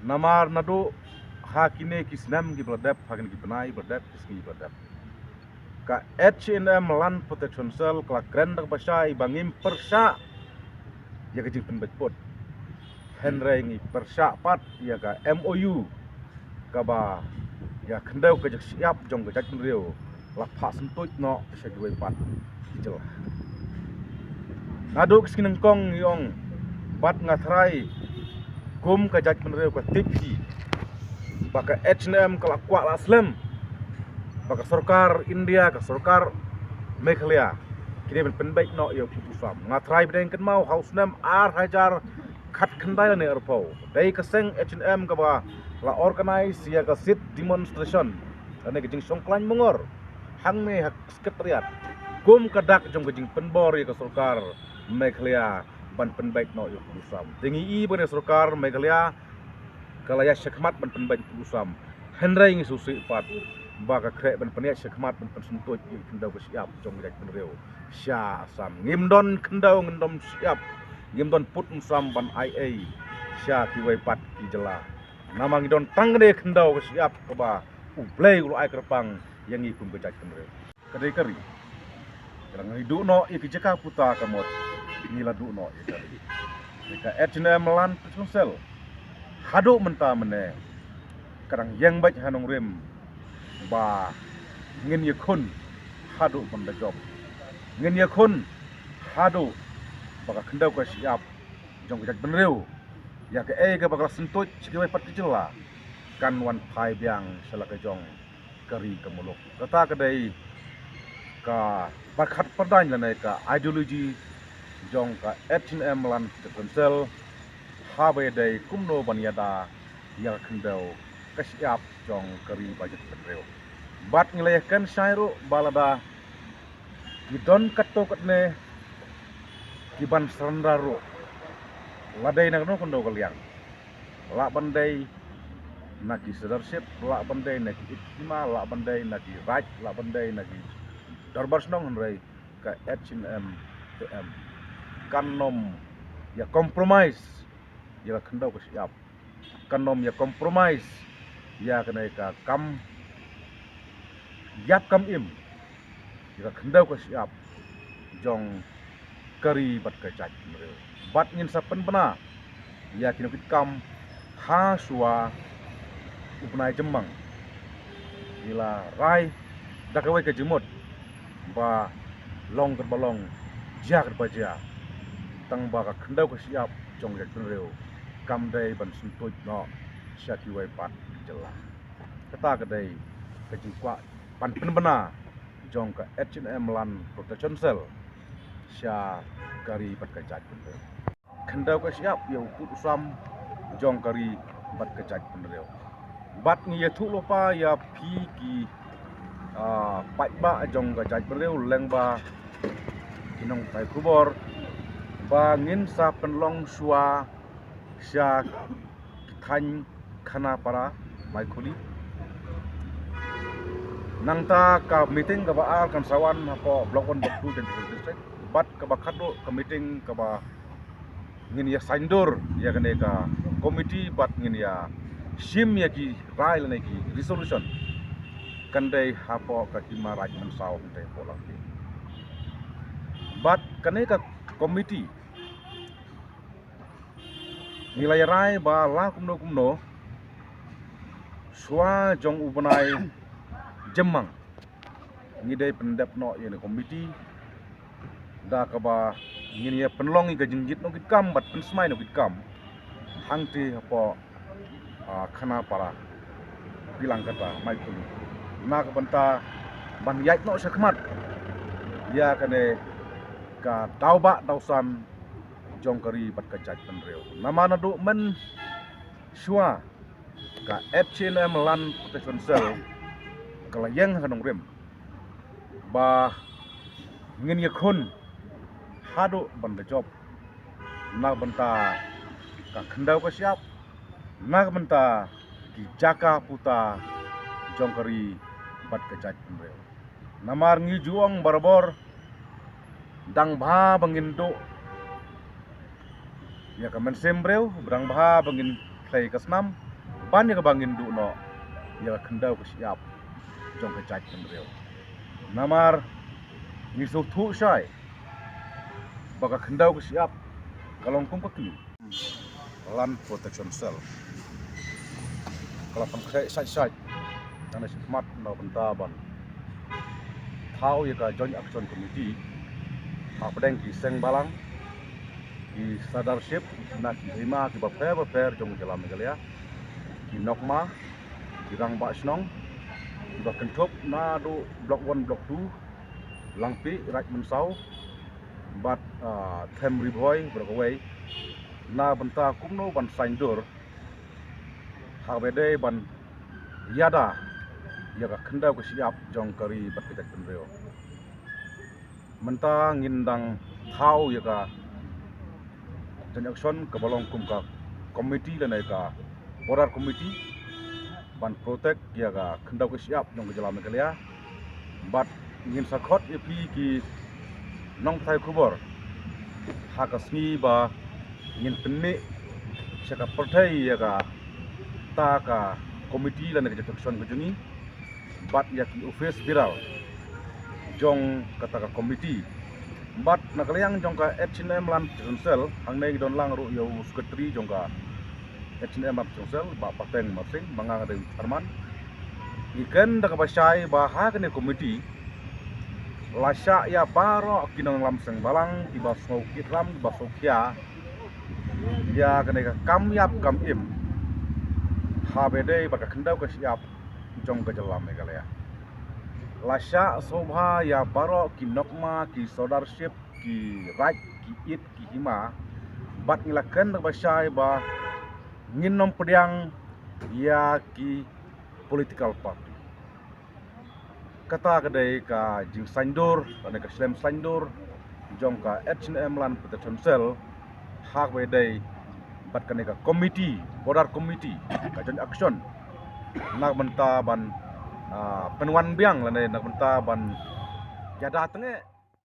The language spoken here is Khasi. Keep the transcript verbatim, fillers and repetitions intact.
Namar naduh ha kine ki snem kiba la dep, ha kine ki bnai ba la dep, ki sngi ba la dep, ka H A N M Land Protection Cell ka la kren da kaba shai ba ngim pyrshah ïa ka jingpynbeit pud. Hynrei ngi pyrshah pat ïa ka M O U kaba ïa khyndew ka jingshyiap jong ka jaitbynriew la phah syntuid noh sha kiwei pat ki jylla. Naduh ki sngi nyngkong ngi ong bad nga tharai kum ka jaitbynriew ka tip hi ba ka H A N M ka la kwah la slem ba ka sorkar India, ka sorkar Meghalaya kine ban pynbeit noh ïa u pud u sam. Nga tharai ba dang kynmaw ha u snem ar hajar khatkhyndai lane arphew, dei ka seng H A N M kaba la organize ïa ka sit demonstration lane ka jingshong khlaiñ mongor hangne ha Secretariat kum ka dak jong ka jingpynbor ïa ka sorkar Meghalaya ban pynbeit noh ïa u pud u sam. Te ngi i ba ka sorkar Meghalaya ka la ïaid shakhmat ban pynbeit ïa u pud u sam. Hynrei ngi sngewsih pat ba ka khreh ban pynïaid shakhmat ban pynsyntuid ïa ka khyndew ka shyiap jong ka jaitbynriew sha Assam. Ngim don khyndew, ngim don shyiap, ngim don pud u sam ban ai ei sha kiwei pat ki jylla. Namar ngi don tang kane ka khyndew ka shyiap kaba U Blei u la ai kyrpang ïa ngi kum ka jaitbynriew. Ka dei ka ri. Ka dang ngi duh noh ïa ka jaka puta ka mut ngi la duh noh ïa ka ri. Ïa ka H A N M Land Protection Cell haduh mynta mynne ka dang ïeng beit ha nongrim ba ngin ïakhun haduh ban da jop. Ngin ïakhun haduh ba ka khyndew ka shyiap jong ka jaitbynriew ïa kaei kaba ka la syntuid sha kiwei pat ki jylla kan wan phai biang sha la ka jong ka ri ka muluk. Kata ka dei ka pyrkhat pyrdaiñ lane ka ideology jong ka H A N M Land Protection Cell haba ïadei kumno ban ïada ïa ka khyndew ka shyiap jong ka ri bad ka jaitbynriew. Bad ngi la ïakren shai ruh ba lada ki don katto katne ki ban surrender ruh, la dei na kano kano ka liang, lah ban dei na ki Sirdarship, lah ban dei na ki Ipsima, lah ban dei na ki Raid, lah ban dei na ki Dorbar Shnong, hynrei ka H A N M T M kan nym ïa compromise ïa ka khyndew ka shyiap, kan nym ïa compromise ïa kane ka kam ïap kam im ïa ka khyndew ka shyiap jong ka ri bad ka jaitbynriew. Bad ngin sa pynbna ïa kino ki kam ha shuwa u bnai Jymmang. Ngi la rai da kawei ka jingmut ba long kaba long, jia kaba jia, tang ba ka khyndew ka shyiap jong ka jaitbynriew kam dei ban syntuid noh sha kiwei pat ki jylla. Kata ka dei ka jingkwah ban pynbna jong ka H A N M Land Protection Cell sha ka ri bad ka jaitbynriew. Khyndew ka shyiap ïa u pud u sam jong ka ri bad ka jaitbynriew. Bad ngi ïathuh lypa ïa phi ki, ah, paidbah jong ka jaitbynriew lyngba ki nongpaw khubor ba ngin sa pynlong shuwa sha ki thaiñ Khanapara, Maikhuli. Nangta ka meeting kaba ar kan sa wan hapoh Block One, Block Two jong ka district. Bad kaba khatduh ka meeting kaba ngin ïa saiñdur ïa kane ka committee bad ngin ïa shim ïa ki rai lane ki resolution kan dei hapoh ka Hima Raij Mynsaw, kan dei hapoh Langpih. Bad kane ka committee ngi la ïa rai ba la kumno kumno shuwa jong u bnai Jymmang ngi dei pyndep noh ïa kane ka committee da kaba ngin ïa pynlong ïa ka jingjit noh ki kam bad pynsmai noh ki kam hangtei hapoh, ah, Khanapara, bilang kata Maikhuli, na ka bynta ban ïaid noh shakhmat ïa kane ka daw bah daw san jong ka ri bad ka jaitbynriew. Namar naduh mynshuwa ka H A N M Land Protection Cell ka la ïeng ha ka nongrim ba ngin ïakhun haduh ban da jop na ka bynta ka khyndew ka shyiap, na ka bynta ki jaka puta jong ka ri bad ka jaitbynriew. Namar ngi ju ong barabor, dang bha ba ngin duh ïa ka mynsiem briew, ba dang bha ba ngin khlei ka snam, ban ïa kaba ngin duh noh ïa ka khyndew ka shyiap jong ka jaitbynriew. Namar ngi sngewthuh shai ba ka khyndew ka shyiap ka long kum ka kli. Land Protection Cell ka la pynkhreh shait shait na ka khmat na bynta ban thaw ïa ka Joint Action Committee hapdeng ki seng balang, ki Sirdarship na ki hima kiba pher ba pher jong ka jylla Meghalaya, ki Nokma, ki Rangbah Shnong, kiba kynthup naduh Block One, Block Two, Langpih, Raid Mynsaw, bad, ah, Them Ri Bhoi baroh kawei, na bynta kumno ban saiñdur ha kaba dei ban ïada ïa ka khyndew ka shyiap jong ka ri bad ka jaitbynriew. Mynta ngin dang thaw ïa ka Joint Action kaba long kum ka committee lane ka border committee ban protect ïa ka khyndew ka shyiap jong ka jylla Meghalaya. Bad ngin sa khot ïa phi ki nongpathai khubor ha ka sngi ba ngin pynmih sha ka pyrthei ïa kata ka committee lane ka Joint Action ka jong ngi, bad ïa ki office bearer jong kata ka committee. Bad na ka liang jong ka H and M Land Protection Cell, hangne ngi don lang ruh ïa u secretary jong ka H and M Land Protection Cell, Bah Pateng Marsing, ma nga nga dei u chairman. Ngi kren da kaba shai ba ha kane committee la shah ïa baroh ki nongïalam seng balang kiba sngewkit ram, kiba sngewkhia ïa kane ka kam ïap kam im ha kaba dei bad ka khyndew ka shyiap jong ka jylla Meghalaya. La shah sngewbha ïa baroh ki Nokma, ki Sirdarship, ki Raid, ki Eit, ki Hima, bad ngi la kren da kaba shai ba ngin ym pdiang ïa ki political party. Kata ka dei ka jingsaiñdur lane ka shlem saiñdur jong ka H and M Land Protection Cell ha kaba dei bad kane ka committee, border committee, ka Joint Action, na ka bynta ban, ah, pynwan biang lane na ka bynta ban ïada tyngeh